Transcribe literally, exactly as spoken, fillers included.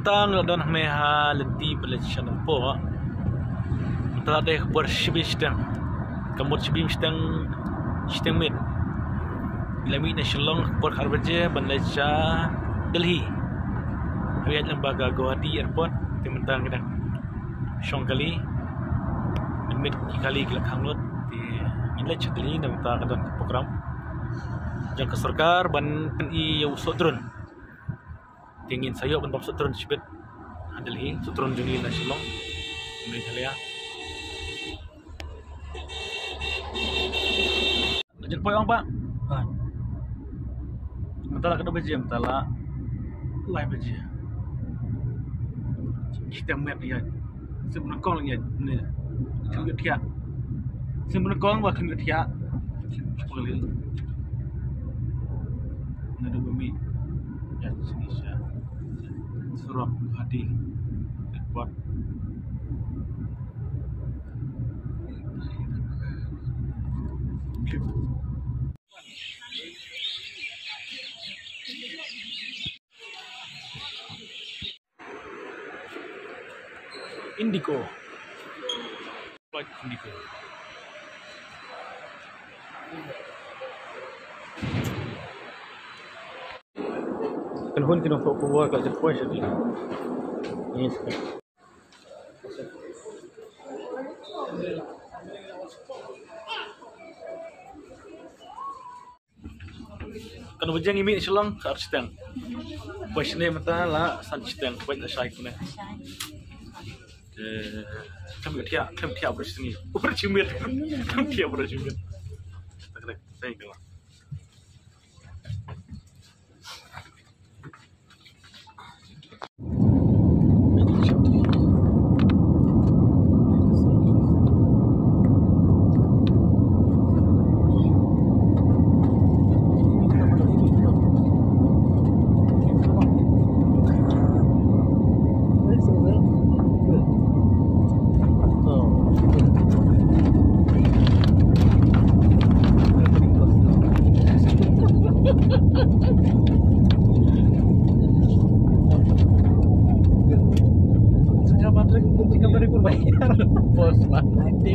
Tang la don hynne ha lynti ba la sha Nongpoh. Mynta la dei ka por shibun shiteng. Ka mut shibun shiteng, shiteng miet. Ngi la mih na Shillong ka por khatar baje ban leit sha Delhi. Hynrei ïaid lang bad ka Guwahati Airport, te mynta ngi dang shong kali. Mynmiet ki kali ki la khang lut, te ngin leit sha Delhi, na mynta ka don ka program jong ka sorkar ban pyni ïa u soh drone. Te ngin sa ïoh ban bam soh drone shibit ha Delhi, soh drone jong ngi na Shillong. Meghalaya. Jin poi ong ba. Mynta la katno baje, mynta la lai baje. Shiteng miet ïa. Shu nyngkong ïa ne. Kham ïohthiah. Shu nyngkong ba kham ïohthiah. Naduh ba mih ïa shisha surok Guwahati Airport. Indigo. Flight Indigo. Kan hun kino ko ko ka jepoi jadi. Yes. Kan wajeng imi Shillong ka ar shiteng. Poi shane mynta la san shiteng, poi la shai kune. Eh, kham ïohthiah, kham ïohthiah poi shane. Poi shimiet. Kham ïohthiah poi shimiet. Tak tak. Thank you. Bos, mati.